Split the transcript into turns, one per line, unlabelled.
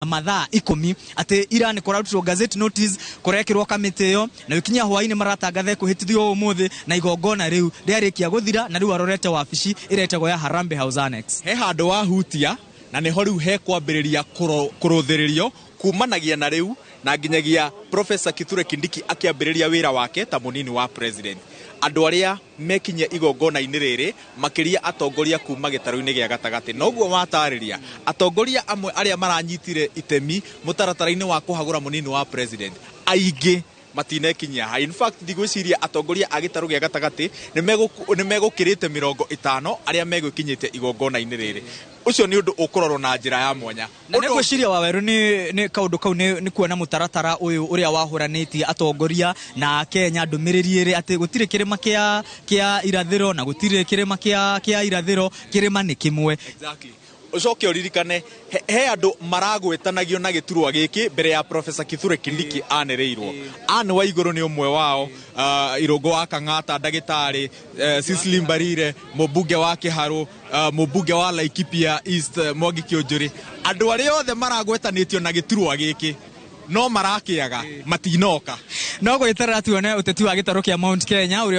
Mathaa 10 atĩ ira nĩ kũrarutirwo gazette notice, kũrekĩrwo kamĩtĩ ĩyo, na gũkinyia hwaĩ-inĩ maratangatha ĩkũhĩtithio ũmũthĩ na igongona rĩu rĩarĩkia gũthira, na rĩu arorete wabici ĩrĩa ĩtagwo ya Harambee House Annex.
He handũ wahutia na nĩho rĩu hekwambĩrĩria kũrũthĩrĩrio kumanagia na rĩu na nginyagia Professor Kithure Kindiki akĩambĩrĩria wĩra wake ta mũnini wa president. Andũ arĩa mekinyia igongona-inĩ rĩrĩ, makĩria atongoria kuma gĩtarũ-inĩ gĩa gatagatĩ, noguo watarĩria atongoria amwe arĩa maranyitire itemi mũtaratara-inĩ wa kũhagũra mũnini wa president, aingĩ matinekinyia ha. In fact, ndigwĩciria atongoria a gĩtarũ gĩa gatagatĩ nĩ megũkĩrĩte 50 arĩa megwĩkinyĩte igongona-inĩ rĩrĩ. Ũcio nĩ ũndũ ũkũrorwo na njĩra ya mwanya.
Na nĩ ngwĩciria Wawerũ nĩ kaũndũ kau nĩ kuona mũtaratara ũyũ ũrĩa wahũranĩtie atongoria na Kenya ndũmĩrĩri ĩrĩ atĩ gũtirĩ kĩrĩma kĩa irathĩro na gũtirĩ kĩrĩma kĩa irathĩro, kĩrĩma nĩ kĩmwe.
Exactly. Ũcoke ũririkane he andũ maragwetanagio na gĩturwa gĩkĩ mbere ya Professor Kithure Kindiki anĩrĩirwo. Anne Waigũrũ nĩ ũmwe wao, Irũngũ wa Kang'ata ndagĩtarĩ, Cecily Mbarire mũmbunge wa Kĩharũ, mũmbunge wa Laikipia East, Mwangi Kĩũnjũrĩ. Andũ arĩa othe maragwetanĩtio na gĩturwa gĩkĩ no marakĩaga matinoka.
No gweterera tuone ũteti wa gĩtarũ kĩa Mount Kenya ũrĩa